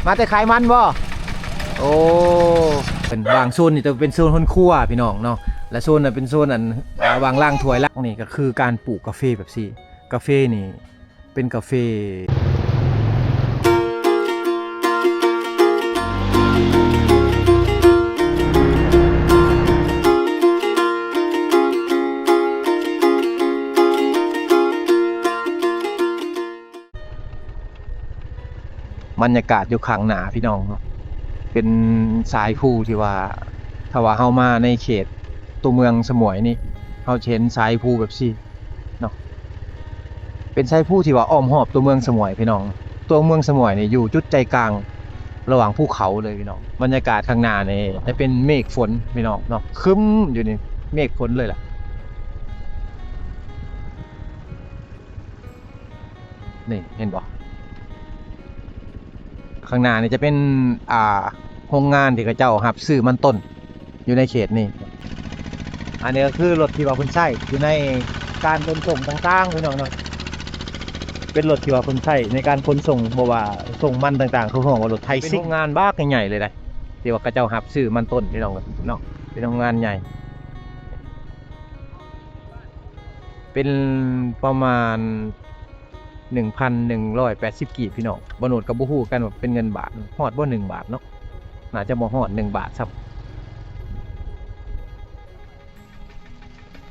ມາແຕ່ຂາຍມັນບໍ່? ໂອ້ ເປັນບາງໂຊນນີ້ຈະເປັນໂຊນເຮືອນຄົວພີ່ນ້ອງເນາະ ແລະໂຊນນັ້ນເປັນໂຊນອັນ ອ່າ ວາງລ້າງຖ້ວຍລະ ນີ້ກໍຄືການປູກກາເຟແບບຊີ້ ກາເຟນີ້ ເປັນກາເຟ ບັນຍາກາດຢູ່ຂ້າງໜ້າພີ່ນ້ອງເນາະ ເປັນສາຍພູທີ່ວ່າ ຖ້າວ່າເຮົາມາໃນເຂດຕົວເມືອງສະໝວຍນີ້ ເຮົາຈະເຫັນສາຍພູແບບຊີ້ເນາະ ເປັນສາຍພູທີ່ວ່າອ້ອມຮອບຕົວເມືອງສະໝວຍພີ່ນ້ອງ. ຕົວເມືອງສະໝວຍນີ້ຢູ່ຈຸດໃຈກາງລະຫວ່າງພູເຂົາເລີຍພີ່ນ້ອງ. ບັນຍາກາດຂ້າງໜ້ານີ້ຈະເປັນເມກຝົນພີ່ນ້ອງເນາະ ຄຶ້ມຢູ່ນີ້ ເມກຝົນເລີຍລະ. ນີ້ເຫັນບໍ່? ຂ້າງໜ້ານີ້ຈະເປັນ ອ່າ ໂຮງງານທີ່ເຂົາເຈົ້າຮັບຊື້ມັນຕົ້ນຢູ່ໃນເຂດນີ້. ອັນນີ້ກໍຄືລົດທີ່ວ່າເພິ່ນໃຊ້ຢູ່ໃນການຂົນສົ່ງຕ່າງໆ ພີ່ນ້ອງເນາະ. ເປັນລົດທີ່ວ່າເພິ່ນໃຊ້ໃນການຂົນສົ່ງ ບໍ່ວ່າສົ່ງມັນຕ່າງໆ ເຂົາຮ້ອງວ່າລົດໄທຊິງ ເປັນໂຮງງານບັກໃຫຍ່ໆ ເລີຍເດ້ ທີ່ວ່າເຂົາເຈົ້າຮັບຊື້ມັນຕົ້ນ ພີ່ນ້ອງເນາະ ເປັນໂຮງງານໃຫຍ່. ເປັນປະມານໜຶ່ງພັນໜຶ່ງຮ້ອຍແປດສິບກີບພີ່ນ້ອງ. ບ່າວໂນດກໍບໍ່ຮູ້ຄືກັນວ່າເປັນເງິນບາດ ຮອດບໍ່ໜຶ່ງບາດເນາະ? ໜ້າຈະບໍ່ຮອດໜຶ່ງບາດຊ້ຳ.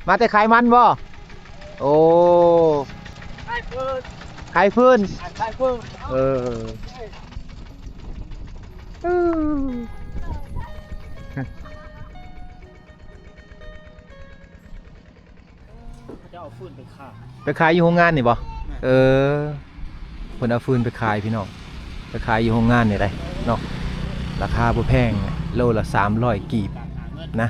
ມາແຕ່ຂາຍມັນບໍ່? ໂອ້ ຂາຍຟືນ ຂາຍຟືນ ຂາຍຟືນ ເອີ. ເຂົາເຈົ້າເອົາຟືນໄປຂາຍ ໄປຂາຍຢູ່ໂຮງງານນີ້ບໍ່? ແມ່ນ ເອີ ເພິ່ນເອົາຟືນໄປຂາຍພີ່ນ້ອງ ໄປຂາຍຢູ່ໂຮງງານນີ້ໄດ໋ເນາະ. ລາຄາບໍ່ແພງ ໂລລະສາມຮ້ອຍກີບນະ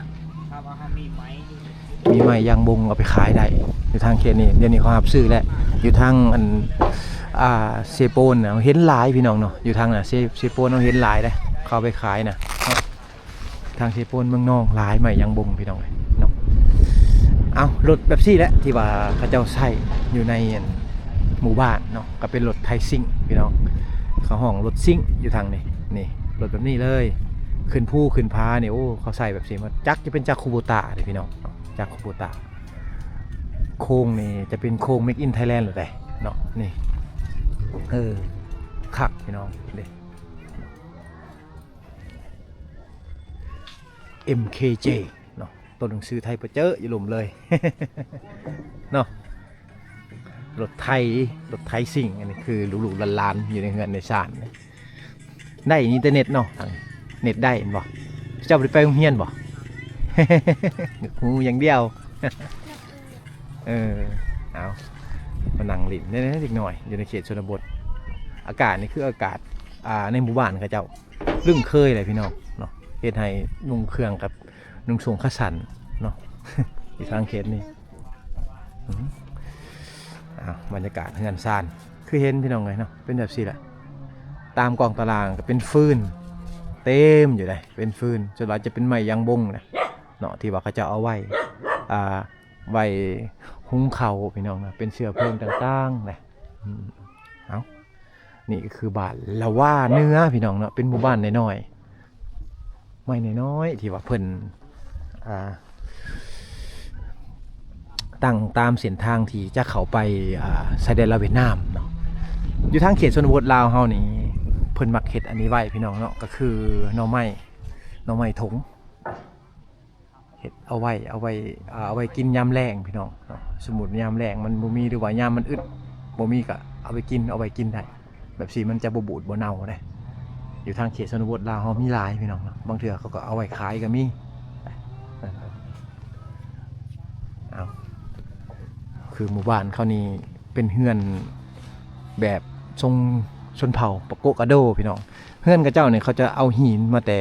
ມີໄມ້ຢາງບົງເອົາໄປຂາຍໄດ້ ຢູ່ທາງເຂດນີ້. ດຽວນີ້ເຂົາຮັບຊື້ແລ້ວ ຢູ່ທາງອັນ ອ່າ ເຊໂປນນະ ເຫັນຫຼາຍພີ່ນ້ອງເນາະ ຢູ່ທາງນະ ເຊ ເຊໂປນເຮົາເຫັນຫຼາຍເດ້ ເຂົາເອົາໄປຂາຍນະເນາະ. ທາງເຊໂປນເມືອງນອງຫຼາຍໄມ້ຢາງບົງພີ່ນ້ອງເອີຍເນາະ. ເອົາ ລົດແບບຊີ້ແຫຼະທີ່ວ່າເຂົາເຈົ້າໃຊ້ຢູ່ໃນອັນໝູ່ບ້ານເນາະ ກໍເປັນລົດໄທຊິງພີ່ນ້ອງ ເຂົາຮ້ອງລົດຊິງຢູ່ທາງນີ້. ນີ້ລົດແບບນີ້ເລີຍ ຂຶ້ນພູຂຶ້ນຜານີ້ ໂອ້ ເຂົາໃຊ້ແບບຊີ້ ຈັກຈະເປັນຈັກຄູໂບຕາເດ້ພີ່ນ້ອງ ຈັກຄູໂບຕາ. ໂຄງນີ້ຈະເປັນໂຄງເມກອິນໄທແລນແຫຼະເດ້ເນາະ. ນີ້ ເອີ ຄັກພີ່ນ້ອງເດ້. ເອັມເຄເຈ ເນາະ ໂຕໜັງສືໄທປະເຈີຢູ່ລຸ່ມເລີຍເນາະ. ລົດໄຖ ລົດໄຖຊິງ ອັນນີ້ຄືລູກໆຫຼານໆຢູ່ໃນເຮືອນໃນຊານ. ໄດ້ອິນເຕີເນັດເນາະ ເນັດໄດ້ແມ່ນບໍ່? ເຈົ້າບໍ່ໄດ້ໄປໂຮງຮຽນບໍ່? ຮູ້ຢ່າງດຽວ. ເອີ ເອົາ ມານັ່ງຫຼິ້ນເດ້ເດັກນ້ອຍ ຢູ່ໃນເຂດຊົນນະບົດ. ອາກາດນີ້ຄືອາກາດ ອ່າ ໃນໝູ່ບ້ານເຂົາເຈົ້າລຶ້ງເຄີຍແຫຼະພີ່ນ້ອງເນາະ ເຮັດໃຫ້ນຸ່ງເຄື່ອງກັບນຸ່ງໂສ້ງຂາສັ້ນເນາະ ຢູ່ທາງເຂດນີ້. ອືມ ອ່າ ບັນຍາກາດເຮືອນຊານ ຄືເຫັນພີ່ນ້ອງເອີຍເນາະ ເປັນແບບຊີ້ແຫຼະ. ຕາມກ້ອງຕາລາງກໍເປັນຟືນເຕັມຢູ່ເດ້ ເປັນຟືນ ສ່ວນຫຼາຍຈະເປັນໄມ້ຢາງບົງນະເນາະ ທີ່ວ່າເຂົາເຈົ້າເອົາໄວ້ ອ່າ ໄວ້ຫຸງເຂົ້າພີ່ນ້ອງນະ ເປັນເຊື້ອເພີງຕ່າງໆນະ. ອືມ ເອົາ ນີ້ກໍຄືບ້ານລະວາເໜືອພີ່ນ້ອງເນາະ ເປັນໝູ່ບ້ານນ້ອຍໆ ໄມ້ນ້ອຍໆ ທີ່ວ່າເພິ່ນ ອ່າ ຕັ້ງຕາມເສັ້ນທາງທີ່ຈະເຂົ້າໄປ ອ່າ ຊາຍແດນລາວຫວຽດນາມເນາະ. ຢູ່ທາງເຂດຊົນນະບົດລາວເຮົານີ້ ເພິ່ນມັກເຮັດອັນນີ້ໄວ້ພີ່ນ້ອງເນາະ ກໍຄືໜໍ່ໄມ້ ໜໍ່ໄມ້ຖົງ ເຮັດເອົາໄວ້ ເອົາໄວ້ ອ່າ ເອົາໄວ້ກິນຍາມແລ້ງພີ່ນ້ອງເນາະ. ສົມມຸດຍາມແລ້ງມັນບໍ່ມີ ຫຼືວ່າຍາມມັນອຶດບໍ່ມີ ກໍເອົາໄປກິນ ເອົາໄວ້ກິນໄດ້ ແບບຊີ້ມັນຈະບໍ່ບູດບໍ່ເນົ່າເດ້. ຢູ່ທາງເຂດຊົນນະບົດລາວເຮົາມີຫຼາຍພີ່ນ້ອງເນາະ ບາງເທື່ອເຂົາກໍເອົາໄວ້ຂາຍກໍມີ. ເອົາ ຄືໝູ່ບ້ານເຂົານີ້ເປັນເຮືອນແບບຊົງຊົນເຜົ່າປະໂກະກະໂດພີ່ນ້ອງ. ເຮືອນເຂົາເຈົ້ານີ້ເຂົາຈະເອົາຫີນມາແຕ່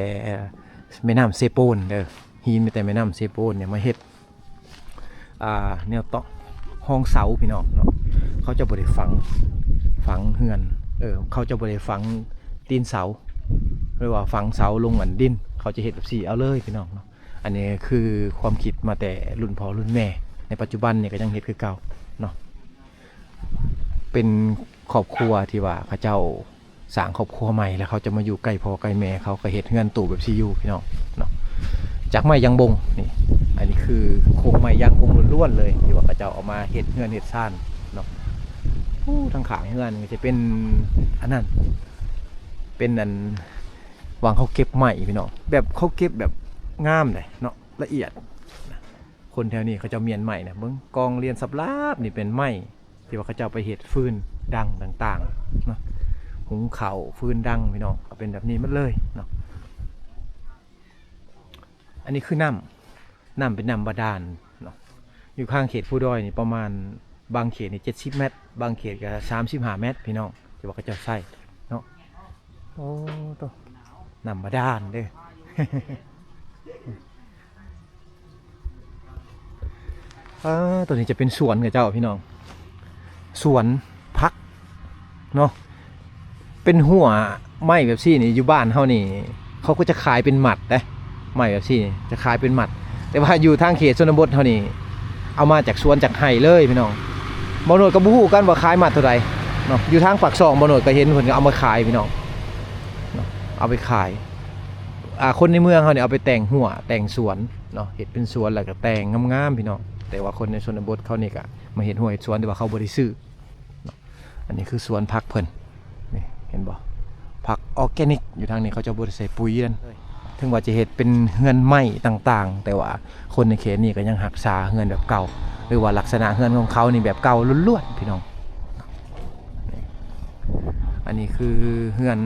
ແມ່ນ້ຳເຊໂປນເດີ ຫີນມາແຕ່ແມ່ນ້ຳເຊໂປນນີ້ມາເຮັດ ອ່າ ແນວຕອກຮອງເສົາພີ່ນ້ອງເນາະ. ເຂົາຈະບໍ່ໄດ້ຝັງ ຝັງເຮືອນ ເອີ ເຂົາຈະບໍ່ໄດ້ຝັງຕີນເສົາ ຫຼືວ່າຝັງເສົາລົງອັນດິນ ເຂົາຈະເຮັດແບບຊີ້ເອົາເລີຍພີ່ນ້ອງເນາະ. ອັນນີ້ຄືຄວາມຄິດມາແຕ່ລຸ້ນພໍ່ລຸ້ນແມ່ ໃນປັດຈຸບັນນີ້ກໍຍັງເຮັດຄືເກົ່າເນາະ. ເປັນຄອບຄົວທີ່ວ່າເຂົາເຈົ້າ ສ້າງຄອບຄົວໃໝ່ ແລ້ວເຂົາຈະມາຢູ່ໃກ້ພໍ່ໃກ້ແມ່ ເຂົາກໍເຮັດເຮືອນໂຕແບບຊີ້ຢູ່ ພີ່ນ້ອງເນາະ. ຈາກໄມ້ຢາງບົງນີ້ ອັນນີ້ຄືໂຄງໄມ້ຢາງບົງລ້ວນໆເລີຍ ທີ່ວ່າເຂົາເຈົ້າເອົາມາເຮັດເຮືອນເຮັດຊານເນາະ. ໂອ້ ທາງຂ້າງເຮືອນກໍຈະເປັນອັນນັ້ນ ເປັນອັນ ຫວ່າງເຂົາເກັບໄມ້ ພີ່ນ້ອງ ແບບເຂົາເກັບແບບງາມເດ້ເນາະ ລະອຽດ. ຄົນແຖວນີ້ເຂົາເຈົ້າມ້ຽນໄມ້ນະ ເບິ່ງກອງລຽນສັບລາບນີ້ເປັນໄມ້ ທີ່ວ່າເຂົາເຈົ້າໄປເຮັດຟືນດັງຕ່າງໆເນາະ ຫຸງເຂົ້າ ຟືນດັງ ພີ່ນ້ອງ ກໍເປັນແບບນີ້ໝົດເລີຍເນາະ. ອັນນີ້ຄືນ້ຳ ນ້ຳເປັນນ້ຳບາດານເນາະ ຢູ່ຂ້າງເຂດພູດອຍນີ້ປະມານ ບາງເຂດນີ້ເຈັດສິບແມັດ ບາງເຂດກໍສາມສິບຫ້າແມັດ ພີ່ນ້ອງ ທີ່ວ່າເຂົາເຈົ້າໃຊ້ເນາະ. ໂອ້ໂຕ ນ້ຳບາດານເດີ້. ອ່າ ຕົວນີ້ຈະເປັນສວນຂະເຈົ້າ ພີ່ນ້ອງ ສວນຜັກເນາະ. ເປັນຫົວໄມ້ແບບຊີ້ນີ້ ຢູ່ບ້ານເຮົານີ້ ເຂົາກໍຈະຂາຍເປັນມັດເດ້ ໄມ້ແບບຊີ້ນີ້ຈະຂາຍເປັນມັດ ແຕ່ວ່າຢູ່ທາງເຂດຊົນນະບົດເຮົານີ້ ເອົາມາຈາກສວນຈາກໄຮ່ເລີຍ ພີ່ນ້ອງ. ບ່າວໂນດກໍບໍ່ຮູ້ຄືກັນວ່າຂາຍມັດເທົ່າໃດເນາະ ຢູ່ທາງປາກຊ່ອງ ບ່າວໂນດກໍເຫັນເພິ່ນກໍເອົາມາຂາຍ ພີ່ນ້ອງເນາະ ເອົາໄປຂາຍ. ອ່າ ຄົນໃນເມືອງເຮົານີ້ເອົາໄປແຕ່ງຮົ້ວແຕ່ງສວນເນາະ ເຮັດເປັນສວນແລ້ວກໍແຕ່ງງາມໆ ພີ່ນ້ອງ. ແຕ່ວ່າຄົນໃນຊົນນະບົດເຂົານີ້ກໍມາເຮັດຮົ້ວເຮັດສວນ ແຕ່ວ່າເຂົາບໍ່ໄດ້ຊື້ເນາະ. ອັນນີ້ຄືສວນຜັກເພິ່ນ ນີ້ເຫັນບໍ່ ຜັກອອແກນິກ ຢູ່ທາງນີ້ເຂົາເຈົ້າບໍ່ໄດ້ໃສ່ປຸ໋ຍນັ້ນ. ເຖິງວ່າຈະເຮັດເປັນເຮືອນໄມ້ຕ່າງໆ ແຕ່ວ່າຄົນໃນເຂດນີ້ກໍຍັງຮັກສາເຮືອນແບບເກົ່າ ຫຼືວ່າລັກສະນະເຮືອນຂອງເຂົານີ້ແບບເກົ່າລ້ວນໆ ພີ່ນ້ອງ. ອັນນີ້ຄືເຮືອນ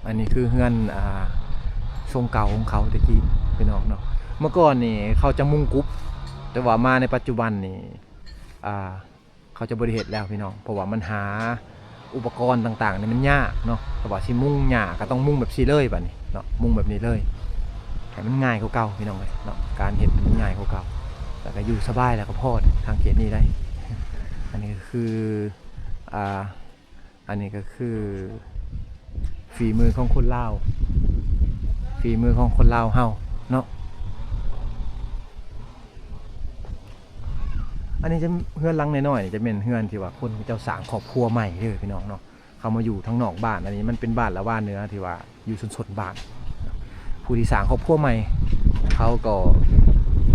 ອັນນີ້ຄືເຮືອນ ອ່າ ຊົງເກົ່າຂອງເຂົາແຕ່ກີ້ ພີ່ນ້ອງເນາະ. ເມື່ອກ່ອນນີ້ເຂົາຈະມຸງກຸບ ແຕ່ວ່າມາໃນປັດຈຸບັນນີ້ ອ່າ ເຂົາຈະບໍ່ໄດ້ເຮັດແລ້ວ ພີ່ນ້ອງ ເພາະວ່າມັນຫາອຸປະກອນຕ່າງໆນີ້ມັນຍາກເນາະ. ຖ້າວ່າຊິມຸງຫຍ້າກໍຕ້ອງມຸງແບບຊີ້ເລີຍ ບາດນີ້ເນາະ ມຸງແບບນີ້ເລີຍ ໃຫ້ມັນງ່າຍກວ່າເກົ່າ ພີ່ນ້ອງເອີຍເນາະ. ການເຮັດມັນງ່າຍກວ່າເກົ່າ ແລ້ວກໍຢູ່ສະບາຍ ແລ້ວກໍພໍທາງເຂດນີ້ໄດ໋. ອັນນີ້ກໍຄື ອ່າ ອັນນີ້ກໍຄືຝີມືຂອງຄົນລາວ ຝີມືຂອງຄົນລາວເຮົາເນາະ. ອັນນີ້ຈະ ເຮືອນຫຼັງນ້ອຍໆນີ້ຈະແມ່ນເຮືອນທີ່ວ່າຄົນເຂົາເຈົ້າສ້າງຄອບຄົວໃໝ່ເດີ້ ພີ່ນ້ອງເນາະ. ເຂົາມາຢູ່ທາງນອກບ້ານ ອັນນີ້ມັນເປັນບ້ານລະວາເໜືອ ທີ່ວ່າຢູ່ຊົນໆບ້ານ. ຜູ້ທີ່ສ້າງຄອບຄົວໃໝ່ ເຂົາກໍ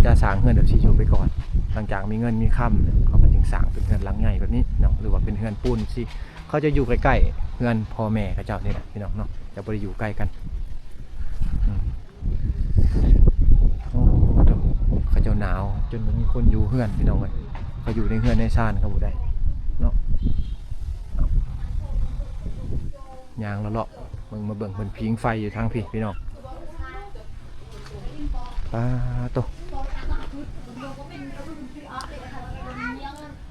ຈະສ້າງເຮືອນແບບຊີ້ຢູ່ໄປກ່ອນ ຫຼັງຈາກມີເງິນມີຄຳ ເຂົາກໍຈຶ່ງສ້າງເປັນເຮືອນຫຼັງໃຫຍ່ແບບນີ້ເນາະ ຫຼືວ່າເປັນເຮືອນປູນຊີ້. ເຂົາຈະຢູ່ໃກ້ໆເຮືອນພໍ່ແມ່ເຂົາເຈົ້ານີ້ແຫຼະ ພີ່ນ້ອງເນາະ ຈະບໍ່ໄດ້ຢູ່ໃກ້ກັນ. ອືມ ໂອ້ໂຫ ເຂົາເຈົ້າໜາວຈົນບໍ່ມີຄົນຢູ່ເຮືອນ ພີ່ນ້ອງເອີຍ. ເຂົາຢູ່ໃນເຮືອນໃນຊານເຂົາບໍ່ໄດ້ເນາະ. ຍ່າງເລາະໆ ເບິ່ງ ມາເບິ່ງເພິ່ນຜິງໄຟຢູ່ທາງພີ້ ພີ່ນ້ອງ. ປາໂຕ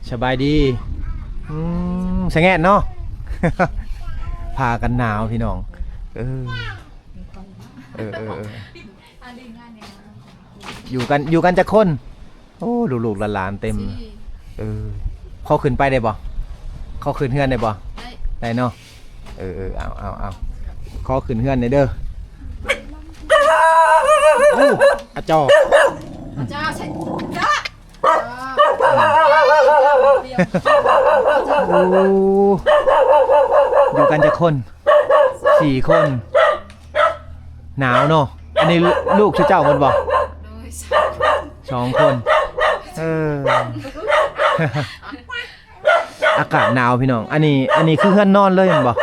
ສະບາຍດີ. ອືມ ສະແງດເນາະ ພາກັນໜາວ ພີ່ນ້ອງ. ເອີ ເອີ ເອີ ເອີ ຢູ່ກັນ ຢູ່ກັນຈັກຄົນ? ໂອ້ ລູກໆຫຼານໆເຕັມ. ສີ່ ເອີ ຂໍຂຶ້ນໄປໄດ້ບໍ່? ຂໍຂຶ້ນເຮືອນໄດ້ບໍ່? ໄດ້ ໄດ້ເນາະ. ເອີ ເອີ ເອົາ ເອົາ ເອົາ ຂໍຂຶ້ນເຮືອນແດ່ເດີ້. ໂອ້ ອາຈໍ ອາຈໍ ໃສ່ ໂອ້ ຢູ່ກັນຈັກຄົນ? ສີ່ຄົນ. ໜາວເນາະ. ອັນນີ້ລູກ ລູກຊື່ເຈົ້າໝົດບໍ່? ໂດຍ ສອງຄົນ ສອງຄົນ. ເອີ ອາກາດໜາວ ພີ່ນ້ອງ. ອັນນີ້ ອັນນີ້ຄືເຮືອນນອນເລີຍແມ່ນບໍ່?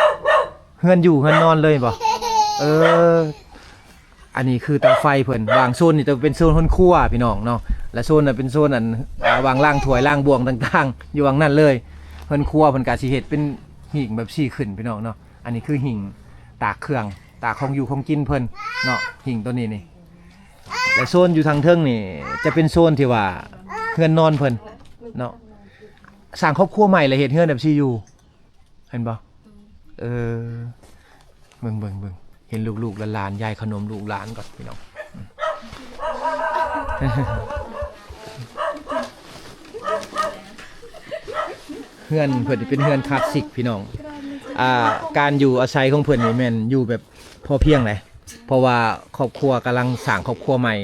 ເຮືອນຢູ່ເຮືອນນອນເລີຍບໍ່? ເອີ ອັນນີ້ຄືເຕົາໄຟເພິ່ນ. ວາງໂຊນນີ້ຈະເປັນໂຊນເຮືອນຄົວ ພີ່ນ້ອງເນາະ ແລະ ໂຊນນັ້ນເປັນໂຊນອັນ ອ່າ ວາງລ້າງຖ້ວຍລ້າງບ່ວງຕ່າງໆ ຢູ່ວາງນັ້ນເລີຍ. ເຮືອນຄົວເພິ່ນກະຊິເຮັດເປັນຫີງແບບຊີ້ຂຶ້ນ ພີ່ນ້ອງເນາະ. ອັນນີ້ຄືຫີງຕາກເຄື່ອງ ຕາກຂອງຢູ່ຂອງກິນເພິ່ນເນາະ ຫີງໂຕນີ້ນີ້. ແລະ ໂຊນຢູ່ທາງເທິງນີ້ຈະເປັນໂຊນທີ່ວ່າເຮືອນນອນເພິ່ນເນາະ. ສ້າງຄອບຄົວໃໝ່ ແລະ ເຮັດເຮືອນແບບຊີ້ຢູ່ ເຫັນບໍ່? ເອີ ເບິ່ງ ເບິ່ງ ເບິ່ງ ເຫັນລູກໆຫຼານໆ ຢາຍຂະໜົມລູກຫຼານກ່ອນ ພີ່ນ້ອງ. ເຮືອນເພິ່ນເປັນເຮືອນຄລາສສິກ ພີ່ນ້ອງ. ອ່າ ການຢູ່ອາໄສຂອງເພິ່ນນີ້ແມ່ນຢູ່ແບບພໍພຽງໃດ໋ ເພາະວ່າຄອບຄົວກຳລັງສ້າງຄອບຄົວໃໝ່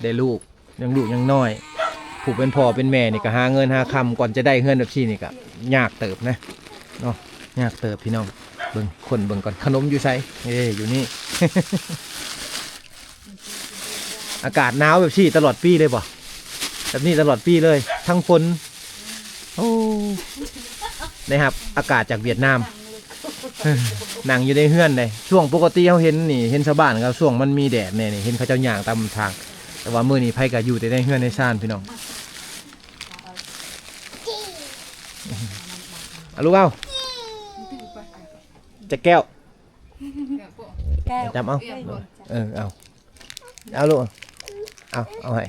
ໄດ້ລູກ ຍັງລູກຍັງນ້ອຍ. ຜູ້ເປັນພໍ່ເປັນແມ່ນີ້ກໍຫາເງິນຫາຄຳ ກ່ອນຈະໄດ້ເຮືອນແບບຊີ້ນີ້ກໍຍາກເຕີບນະເນາະ ຍາກເຕີບ ພີ່ນ້ອງ. ເບິ່ງ ຄົ້ນເບິ່ງກ່ອນ ຂະໜົມຢູ່ໃສ? ເອີ ຢູ່ນີ້. ອາກາດໜາວແບບຊີ້ຕະຫຼອດປີເລີຍບໍ່? ແບບນີ້ຕະຫຼອດປີເລີຍ ທັງຝົນ. ໂອ້ ໄດ້ຮັບອາກາດຈາກຫວຽດນາມ. ນັ່ງຢູ່ໃນເຮືອນເດ້. ຊ່ວງປົກກະຕິເຮົາເຫັນນີ້ ເຫັນຊາວບ້ານເຂົາ ຊ່ວງມັນມີແດດແດ່ນີ້ ເຫັນເຂົາເຈົ້າຍ່າງຕາມທາງ. ແຕ່ວ່າມື້ນີ້ໃຜກໍຢູ່ແຕ່ໃນເຮືອນໃນຊານ ພີ່ນ້ອງ. ເອົາລູກເອົາ ຈັກແກ້ວ? ແກ້ວ ຈັບເອົາ. ເອີ ເອົາ ເອົາລູກ ເອົາ ເອົາໃຫ້.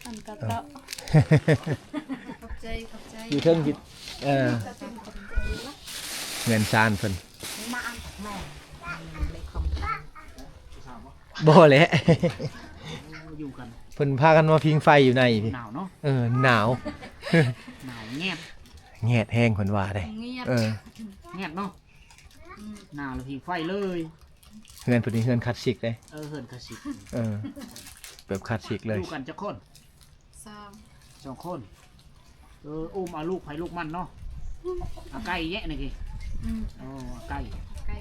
ອັນກະເຕາະ ຂອບໃຈ ຂອບໃຈ. ຢູ່ເທິງ ເອີ ເຮືອນຊານເພິ່ນ. ບໍ່ແຫຼະ ຢູ່ກັນ ເພິ່ນພາກັນມາຜິງໄຟຢູ່ໃນພີ້. ໜາວເນາະ. ເອີ ໜາວ ໜາວແງດ ແງດແຮງເພິ່ນວ່າເດ້. ແງດ ເອີ ແງດເນາະ. ອືມ ໜາວແລ້ວຜິງໄຟເລີຍ. ເຮືອນເພິ່ນນີ້ເຮືອນຄລາສສິກເດ້. ເອີ ເຮືອນຄລາສສິກ. ເອີ ແບບຄລາສສິກເລີຍ. ຢູ່ກັນຈັກຄົນ? ສອງ ສອງຄົນ. ເອີ ອຸ້ມເອົາລູກໃຜລູກມັນເນາະ. ອາໄກ່ແຍະນີ້. ອືມ ໂອ້ ອາໄກ່ ໄກ່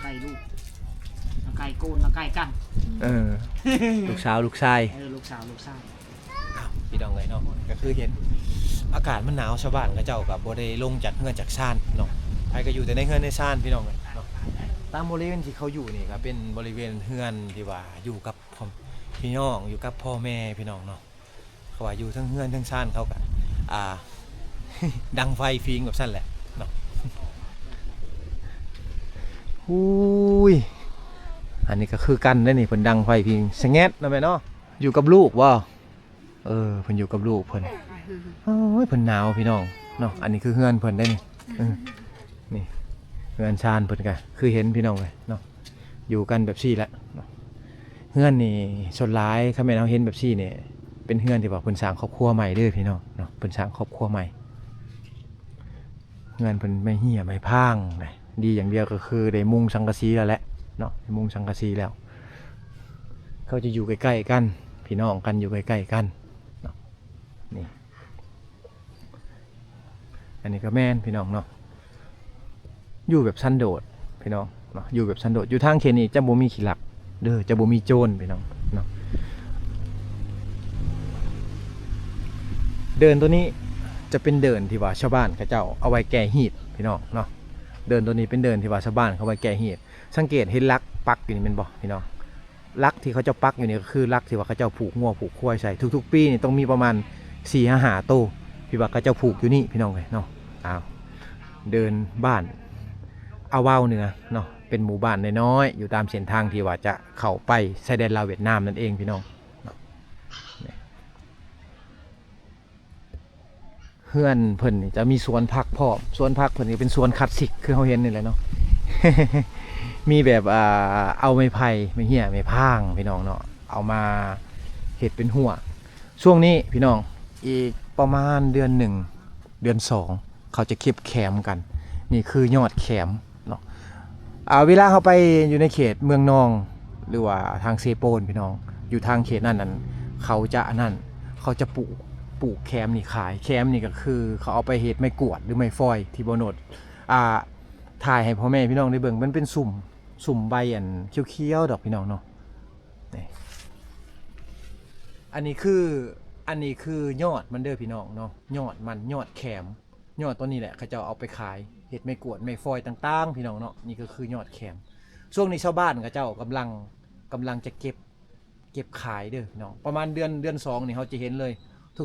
ໄກ່ລູກ ອາໄກ່ໂກນ ອາໄກ່ກັນ. ເອີ ລູກສາວລູກຊາຍ. ເອີ ລູກສາວລູກຊາຍ. ພີ່ນ້ອງເອີຍເນາະ ກໍຄືເຫັນອາກາດມັນໜາວ ຊາວບ້ານເຂົາເຈົ້າກໍບໍ່ໄດ້ລົງຈາກເຮືອນຈາກຊານເນາະ. ໃຜກໍຢູ່ແຕ່ໃນເຮືອນໃນຊານ ພີ່ນ້ອງເອີຍເນາະ. ຕາມບໍລິເວນທີ່ເຂົາຢູ່ນີ້ກໍເປັນບໍລິເວນເຮືອນທີ່ວ່າຢູ່ກັບ ພີ່ນ້ອງ ຢູ່ກັບພໍ່ແມ່ ພີ່ນ້ອງເນາະ. ເຂົາວ່າຢູ່ເທິງເຮືອນເທິງຊານເຂົາກະ ອ່າ ດັງໄຟຜິງແບບຊັ້ນແຫຼະເນາະ. ຫູຍ ອັນນີ້ກໍຄືກັນເດ້ນີ້ ເພິ່ນດັງໄຟຜິງສະແງດເນາະແມ່ເນາະ. ຢູ່ກັບລູກບໍ່? ເອີ ເພິ່ນຢູ່ກັບລູກເພິ່ນ. ໂອ້ຍ ເພິ່ນໜາວພີ່ນ້ອງເນາະ. ອັນນີ້ຄືເຮືອນເພິ່ນເດ້ນີ້. ເອີ ນີ້ເຮືອນຊານເພິ່ນກະຄືເຫັນພີ່ນ້ອງເອີຍເນາະ. ຢູ່ກັນແບບຊີ້ແຫຼະເນາະ. ເຮືອນນີ້ສ່ວນຫຼາຍ ຄັນແມ່ນເຮົາເຫັນແບບຊີ້ນີ້ ເປັນເຮືອນທີ່ວ່າເພິ່ນສ້າງຄອບຄົວໃໝ່ເດີພີ່ນ້ອງເນາະ. ເພິ່ນສ້າງຄອບຄົວໃໝ່. ເຮືອນເພິ່ນໄມ້ເຫຍໄມ້ພາງນະ. ດີຢ່າງດຽວກໍຄືໄດ້ມຸງສັງກະສີແລ້ວແຫຼະເນາະ ໄດ້ມຸງສັງກະສີແລ້ວ. ເຂົາຈະຢູ່ໃກ້ໆກັນ ພີ່ນ້ອງກັນ ຢູ່ໃກ້ໆກັນເນາະ. ນີ້ ອັນນີ້ກໍແມ່ນພີ່ນ້ອງເນາະ ຢູ່ແບບສັນໂດດພີ່ນ້ອງເນາະ. ຢູ່ແບບສັນໂດດ ຢູ່ທາງເຂດນີ້ຈະບໍ່ມີຂີ້ລັກເດີ ຈະບໍ່ມີໂຈນພີ່ນ້ອງເນາະ. ເດີ່ນໂຕນີ້ຈະເປັນເດີ່ນທີ່ວ່າຊາວບ້ານເຂົາເຈົ້າເອົາໄວ້ແກ່ຮີດພີ່ນ້ອງເນາະ. ເດີ່ນໂຕນີ້ເປັນເດີ່ນທີ່ວ່າຊາວບ້ານເຂົາໄວ້ແກ່ຮີດ. ສັງເກດເຫັນຫຼັກປັກຢູ່ນີ້ແມ່ນບໍ່ພີ່ນ້ອງ? ຫຼັກທີ່ເຂົາເຈົ້າປັກຢູ່ນີ້ກໍຄືຫຼັກທີ່ວ່າເຂົາເຈົ້າຜູກງົວຜູກຄວາຍໃສ່. ທຸກໆປີນີ້ຕ້ອງມີປະມານສີ່ຫາຫ້າໂຕທີ່ວ່າເຂົາເຈົ້າຜູກຢູ່ນີ້ພີ່ນ້ອງເອີຍເນາະ. ອ້າວ ເດີ່ນບ້ານອາວາວເໜືອເນາະ ເປັນໝູ່ບ້ານນ້ອຍໆ ຢູ່ຕາມເສັ້ນທາງທີ່ວ່າຈະເຂົ້າໄປຊາຍແດນລາວຫວຽດນາມນັ້ນເອງພີ່ນ້ອງເນາະ. ເຮືອນເພິ່ນນີ້ຈະມີສວນຜັກພ້ອມ. ສວນຜັກເພິ່ນນີ້ເປັນສວນຄລາສສິກຄືເຮົາເຫັນນີ້ແຫຼະເນາະ. ມີແບບ ອ່າ ເອົາໄມ້ໄຜ່ ໄມ້ເຫຍ ໄມ້ພາງພີ່ນ້ອງເນາະ ເອົາມາເຮັດເປັນຮົ້ວ. ຊ່ວງນີ້ພີ່ນ້ອງ ອີກປະມານເດືອນໜຶ່ງ ເດືອນສອງ ເຂົາຈະເກັບແຂມກັນ. ນີ້ຄືຍອດແຂມເນາະ. ອ່າ ເວລາເຮົາໄປຢູ່ໃນເຂດເມືອງນອງ ຫຼືວ່າທາງເຊໂປນພີ່ນ້ອງ ຢູ່ທາງເຂດນັ້ນນັ້ນ ເຂົາຈະອັນນັ້ນ ເຂົາຈະປູກ ປູກແຂມນີ້ຂາຍ. ແຂມນີ້ກໍຄືເຂົາເອົາໄປເຮັດໄມ້ກວາດ ຫຼືໄມ້ຟອຍ ທີ່ບໍ່ໂນດ ອ່າ ຖ່າຍໃຫ້ພໍ່ແມ່ພີ່ນ້ອງໄດ້ເບິ່ງ. ມັນເປັນຊຸ່ມ ຊຸ່ມໃບອັນຂຽວໆດອກພີ່ນ້ອງເນາະ. ນີ້ ອັນນີ້ຄື ອັນນີ້ຄືຍອດມັນເດີພີ່ນ້ອງເນາະ ຍອດມັນ ຍອດແຂມ. ຍອດຕົວນີ້ແຫຼະ ເຂົາເຈົ້າເອົາໄປຂາຍ ເຮັດໄມ້ກວາດ ໄມ້ຟອຍຕ່າງໆ ພີ່ນ້ອງເນາະ. ນີ້ກໍຄືຍອດແຂມ. ຊ່ວງນີ້ຊາວບ້ານເຂົາເຈົ້າກຳລັງ ກຳລັງຈະເກັບ ເກັບຂາຍເດີພີ່ນ້ອງ. ປະມານເດືອນ ເດືອນສອງນີ້ ເຮົາຈະເຫັນເລີຍ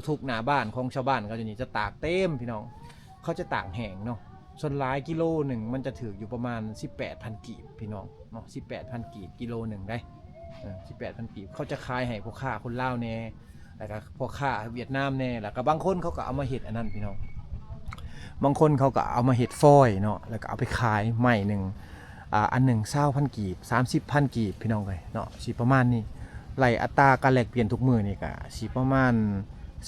ທຸກໆໜ້າບ້ານຂອງຊາວບ້ານເຂົາຢູ່ນີ້ຈະຕາກເຕັມພີ່ນ້ອງ. ເຂົາຈະຕາກແຫ້ງເນາະ. ສ່ວນຫຼາຍກິໂລໜຶ່ງມັນຈະຖືກຢູ່ປະມານສິບແປດພັນກີບພີ່ນ້ອງເນາະ ສິບແປດພັນກີບກິໂລໜຶ່ງເດ້. ເອີ ສິບແປດພັນກີບ ເຂົາຈະຂາຍໃຫ້ພໍ່ຄ້າຄົນລາວແດ່ ແລ້ວກໍພໍ່ຄ້າຫວຽດນາມແດ່ ແລ້ວກໍບາງຄົນເຂົາກໍເອົາມາເຮັດອັນນັ້ນພີ່ນ້ອງ. ບາງຄົນເຂົາກໍເອົາມາເຮັດຟອຍເນາະ ແລ້ວກໍເອົາໄປຂາຍໄມ້ໜຶ່ງ ອ່າ ອັນໜຶ່ງຊາວພັນກີບ ສາມສິບພັນກີບ ພີ່ນ້ອງເອີຍເນາະ ຊິປະມານນີ້. ໄລ່ອັດຕາການແລກປ່ຽນທຸກມື້ນີ້ກໍຊິປະມານ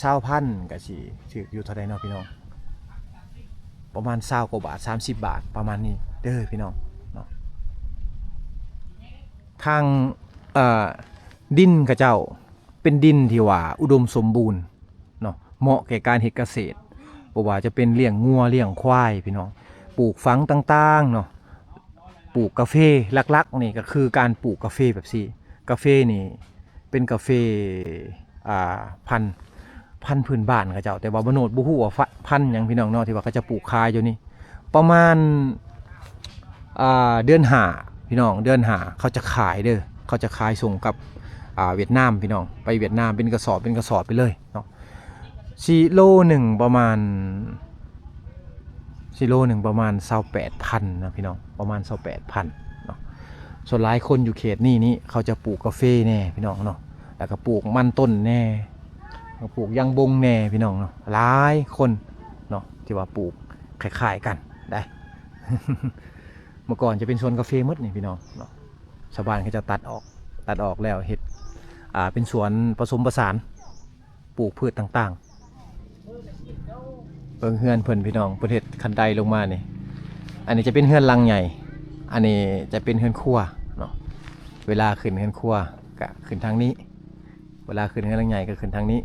ຊາວພັນ ກໍຊິຖືກຢູ່ເທົ່າໃດເນາະພີ່ນ້ອງ? ປະມານຊາວກວ່າບາດ ສາມສິບບາດ ປະມານນີ້ເດີພີ່ນ້ອງເນາະ. ທາງ ເອີ ດິນເຂົາເຈົ້າເປັນດິນທີ່ວ່າອຸດົມສົມບູນເນາະ ເໝາະແກ່ການເຮັດກະເສດ ບໍ່ວ່າຈະເປັນລ້ຽງງົວລ້ຽງຄວາຍພີ່ນ້ອງ. ປູກຝັງຕ່າງໆເນາະ ປູກກາເຟ. ຫຼັກໆນີ້ກໍຄືການປູກກາເຟແບບຊີ້. ກາເຟນີ້ເປັນກາເຟ ອ່າ ພັນ ພັນພື້ນບ້ານເຂົາເຈົ້າ, ແຕ່ວ່າບ່າວໂນດບໍ່ຮູ້ວ່າ ພັນ ພັນຫຍັງ ພີ່ນ້ອງເນາະ ທີ່ວ່າເຂົາຈະປູກຂາຍຢູ່ນີ້. ປະມານ ອ່າ ເດືອນຫ້າ ພີ່ນ້ອງ, ເດືອນຫ້າເຂົາຈະຂາຍເດີ້, ເຂົາຈະຂາຍສົ່ງກັບ ອ່າ ຫວຽດນາມ ພີ່ນ້ອງ, ໄປຫວຽດນາມເປັນກະສອບ ເປັນກະສອບໄປເລີຍເນາະ. ກິໂລໜຶ່ງປະມານ ກິໂລໜຶ່ງປະມານຊາວແປດພັນນະພີ່ນ້ອງ, ປະມານຊາວແປດພັນເນາະ. ສ່ວນຫຼາຍຄົນຢູ່ເຂດນີ້ນີ້ ເຂົາຈະປູກກາເຟແດ່ພີ່ນ້ອງເນາະ, ແລ້ວກໍປູກມັນຕົ້ນແດ່, ປູກຢາງບົງແດ່ພີ່ນ້ອງເນາະ. ຫຼາຍຄົນເນາະ ທີ່ວ່າປູກຄ້າຍໆກັນໄດ໋. ເມື່ອກ່ອນຈະເປັນສວນກາເຟໝົດນີ້ພີ່ນ້ອງເນາະ, ຊາວບ້ານເຂົາເຈົ້າຕັດອອກ, ຕັດອອກແລ້ວເຮັດ ອ່າ ເປັນສວນປະສົມປະສານ ປູກພືດຕ່າງໆ. ເບິ່ງເຮືອນເພິ່ນພີ່ນ້ອງ, ເພິ່ນເຮັດຄັນໄດລົງມານີ້. ອັນນີ້ຈະເປັນເຮືອນຫຼັງໃຫຍ່, ອັນນີ້ຈະເປັນເຮືອນຄົວເນາະ. ເວລາຂຶ້ນເຮືອນຄົວກະຂຶ້ນທາງນີ້, ເວລາຂຶ້ນເຮືອນຫຼັງໃຫຍ່ກໍຂຶ້ນທາງນີ້.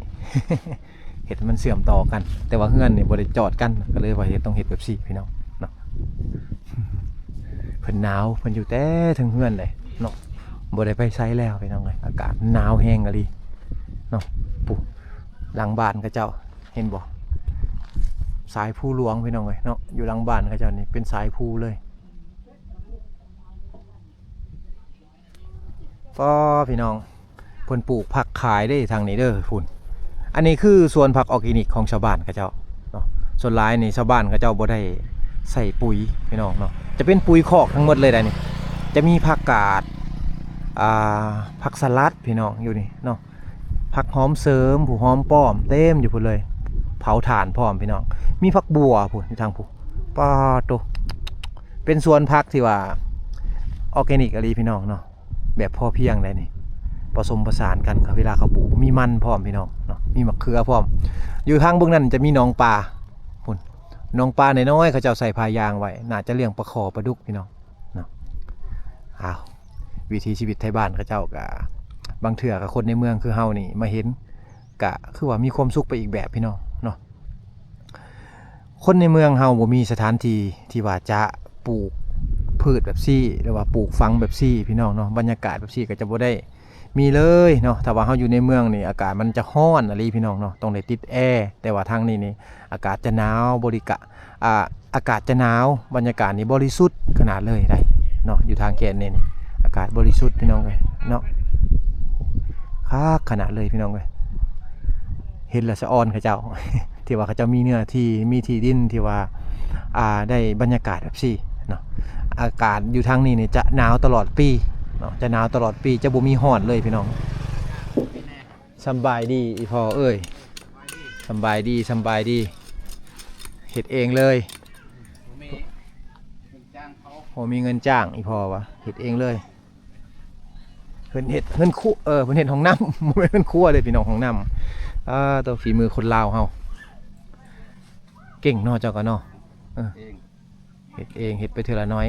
ເຮັດໃຫ້ມັນເຊື່ອມຕໍ່ກັນ, ແຕ່ວ່າເຮືອນນີ້ບໍ່ໄດ້ຈອດກັນ, ກໍເລີຍວ່າເຮັດ ຕ້ອງເຮັດແບບຊີ້ພີ່ນ້ອງເນາະ. ເພິ່ນໜາວ, ເພິ່ນຢູ່ແຕ່ເທິງເຮືອນເດ້ເນາະ, ບໍ່ໄດ້ໄປໃສແລ້ວພີ່ນ້ອງເອີຍ. ອາກາດໜາວແຮງອີ່ຫຼີເນາະ. ປູ້ ຫຼັງບ້ານເຂົາເຈົ້າ ເຫັນບໍ່? ສາຍພູຫຼວງພີ່ນ້ອງເອີຍເນາະ, ຢູ່ຫຼັງບ້ານເຂົາເຈົ້ານີ້ເປັນສາຍພູເລີຍ. ປ້າ ພີ່ນ້ອງ, ເພິ່ນປູກຜັກຂາຍເດ້ທາງນີ້ເດີພຸ້ນ. ອັນນີ້ຄືສວນຜັກອອແກນິກຂອງຊາວບ້ານເຂົາເຈົ້າເນາະ. ສ່ວນຫຼາຍນີ້ຊາວບ້ານເຂົາເຈົ້າບໍ່ໄດ້ໃສ່ປຸຍພີ່ນ້ອງເນາະ, ຈະເປັນປຸຍຄອກທັງໝົດເລີຍໄດ໋ນີ້. ຈະມີຜັກກາດ ອ່າ ຜັກສະຫຼັດພີ່ນ້ອງ ຢູ່ນີ້ເນາະ, ຜັກຫອມເສີມ ຜູ້ ຫອມປ້ອມ ເຕັມຢູ່ພຸ້ນເລີຍ, ເຜົາຖ່ານພ້ອມພີ່ນ້ອງ. ມີຜັກບົ່ວພຸ້ນ ຢູ່ທາງພຸ້ນ. ປາໂຕ ເປັນສວນຜັກທີ່ວ່າອອແກນິກອີ່ຫຼີພີ່ນ້ອງເນາະ, ແບບພໍພຽງໄດ໋ນີ້, ປະສົມປະສານກັນ. ເວລາເຂົາປູກ ມີມັນພ້ອມພີ່ນ້ອງເນາະ, ມີໝາກເຂືອພ້ອມ. ຢູ່ທາງເບື້ອງນັ້ນຈະມີໜອງປາພຸ້ນ, ໜອງປານ້ອຍໆ ເຂົາເຈົ້າໃສ່ຜ້າຢາງໄວ້, ໜ້າຈະລ້ຽງປາຂໍ ປາດຸກພີ່ນ້ອງເນາະ. ອ້າວ ວິຖີຊີວິດໄທບ້ານເຂົາເຈົ້າກະ ບາງເທື່ອກະຄົນໃນເມືອງຄືເຮົານີ້ມາເຫັນ ກະຄືວ່າມີຄວາມສຸກໄປອີກແບບພີ່ນ້ອງເນາະ. ຄົນໃນເມືອງເຮົາບໍ່ມີສະຖານທີ່ທີ່ວ່າຈະປູກພືດແບບຊີ້ ຫຼືວ່າປູກຝັງແບບຊີ້ພີ່ນ້ອງເນາະ, ບັນຍາກາດແບບຊີ້ກໍຈະບໍ່ໄດ້ມີເລີຍເນາະ. ຖ້າວ່າເຮົາຢູ່ໃນເມືອງນີ້ ອາກາດມັນຈະຮ້ອນອີ່ຫຼີພີ່ນ້ອງເນາະ, ຕ້ອງໄດ້ຕິດແອ. ແຕ່ວ່າທາງນີ້ນີ້ ອາກາດຈະໜາວບໍລິກະ ອ່າ ອາກາດຈະໜາວ, ບັນຍາກາດນີ້ບໍລິສຸດຂະໜາດເລີຍໄດ໋ເນາະ. ຢູ່ທາງແຄມນີ້ນີ້ ອາກາດບໍລິສຸດພີ່ນ້ອງເອີຍເນາະ, ຄັກຂະໜາດເລີຍພີ່ນ້ອງເອີຍ. ເຫັນແລ້ວສະອອນເຂົາເຈົ້າ ທີ່ວ່າເຂົາເຈົ້າມີເນື້ອທີ່ ມີທີ່ດິນທີ່ວ່າ ອ່າ ໄດ້ບັນຍາກາດແບບຊີ້ເນາະ. ອາກາດຢູ່ທາງນີ້ນີ້ຈະໜາວຕະຫຼອດປີເນາະ, ຈະໜາວຕະຫຼອດປີ ຈະບໍ່ມີຮ້ອນເລີຍພີ່ນ້ອງ. ສຳບາຍດີອີ່ພໍ່ເອີຍ, ສຳບາຍດີ ສຳບາຍດີ. ເຮັດເອງເລີຍ, ບໍ່ມີເງິນຈ້າງເຂົາ, ບໍ່ມີເງິນຈ້າງ. ອີ່ພໍ່ວ່າເຮັດເອງເລີຍ. ເພິ່ນເຮັດເຮືອນຄົວ ເອີ ເພິ່ນເຮັດຫ້ອງນ້ຳ, ບໍ່ແມ່ນເຮືອນຄົວເດ້ພີ່ນ້ອງ, ຫ້ອງນ້ຳ. ອ່າ ໂຕ ຝີມືຄົນລາວເຮົາ ເກັ່ງເນາະ ເຈົ້າກໍເນາະ. ເອີ ເກັ່ງ. ເຮັດເອງ ເຮັດໄປເທື່ອລະໜ້ອຍ,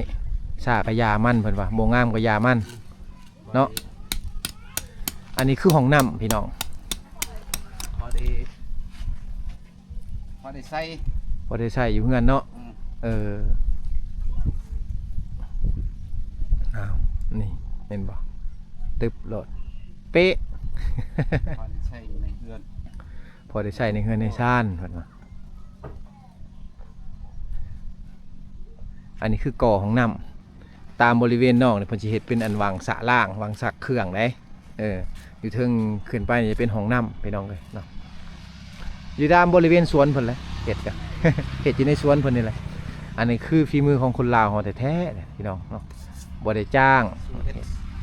ຊ້າກໍຢ່າມັນ ເພິ່ນວ່າ, ບໍ່ງາມກໍຢ່າມັນເນາະ. ອັນນີ້ຄືຫ້ອງນ້ຳພີ່ນ້ອງ, ພໍໄດ້ ພໍໄດ້ໃຊ້ ພໍໄດ້ໃຊ້ຢູ່ເຮືອນເນາະ. ອືມ ເອີ ອ້າວ ນີ້ເຫັນບໍ່, ຕຶບໂລດ ເປະ. ພໍໄດ້ໃຊ້ໃນເຮືອນ ພໍໄດ້ໃຊ້ໃນເຮືອນໃນຊານ ເພິ່ນວ່າ. ອັນນີ້ຄືກໍຫ້ອງນ້ຳ, ຕາມບໍລິເວນນອກນີ້ເພິ່ນຊິເຮັດເປັນອັນວັງສະລ້າງ ວັງຊັກເຄື່ອງເດ້. ເອີ ຢູ່ເທິງຂຶ້ນໄປນີ້ຈະເປັນຫ້ອງນ້ຳພີ່ນ້ອງເອີຍເນາະ. ຢູ່ຕາມບໍລິເວນສວນເພິ່ນແຫຼະ ເຮັດກະ ເຮັດຢູ່ໃນສວນເພິ່ນນີ້ແຫຼະ. ອັນນີ້ຄືຝີມືຂອງຄົນລາວເຮົາແທ້ໆເດ້ພີ່ນ້ອງເນາະ, ບໍ່ໄດ້ຈ້າງ ເຮັດ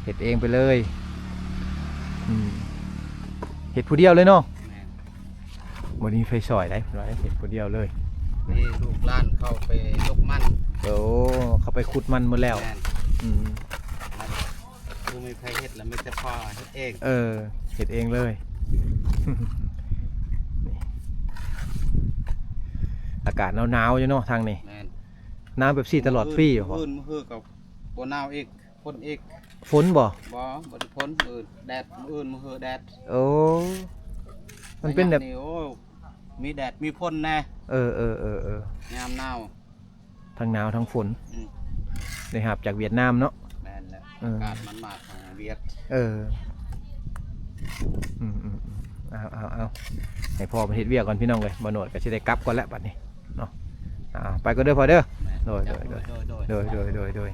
ເຮັດເອງໄປເລີຍ. ອືມ ເຮັດຜູ້ດຽວເລີຍເນາະ. ແມ່ນ. ບໍ່ໄດ້ມີໃຜຊ່ອຍໃດ໋ ເພິ່ນວ່າເຮັດຜູ້ດຽວເລີຍ. ນີ້ລູກຫຼານເຂົາໄປຍົກມັນ. ໂອ້ ເຂົາໄປຂຸດມັນໝົດແລ້ວ. ແມ່ນ. ອືມ ມັນບໍ່ມີໃຜເຮັດລະ ມີແຕ່ພໍ່ເຮັດເອງ. ເອີ ເຮັດເອງເລີຍ. ນີ້ ອາກາດໜາວໆຢູ່ເນາະທາງນີ້. ແມ່ນ. ໜາວແບບຊີ້ຕະຫຼອດປີບໍ່ພໍ່? ມື້ອື່ນມື້ຮືກໍບໍ່ໜາວອີກ. ຝົນອີກ. ຝົນບໍ່? ບໍ່ ບໍ່ໄດ້ຝົນ. ມື້ອື່ນແດດ ມື້ອື່ນມື້ຮືແດດ. ໂອ້ ມັນເປັນແບບ ໂອ້ ມີແດດມີຝົນແດ່. ເອີໆໆໆ ຍາມໜາວ. ທັງໜາວທັງຝົນ ອືມ ໄດ້ຮັບຈາກຫວຽດນາມເນາະ ແມ່ນແຫຼະ ເອີ ອາກາດມັນມາທາງຫວຽດ ເອີ ອືມໆໆ ເອົາໆໆ ໃຫ້ພໍ່ເພິ່ນເຮັດວຽກກ່ອນພີ່ນ້ອງເອີຍ ບ່າວໂນດກໍຊິໄດ້ກັບກ່ອນແຫຼະບັດນີ້ເນາະ ອ່າ ໄປກ່ອນເດີພໍ່ເດີ ແມ່ນ ໂດຍ ໂດ ໂດ ຍ ໂດຍ ໂດຍ ໂດຍ ໂດຍ ໂດຍ ໂດຍ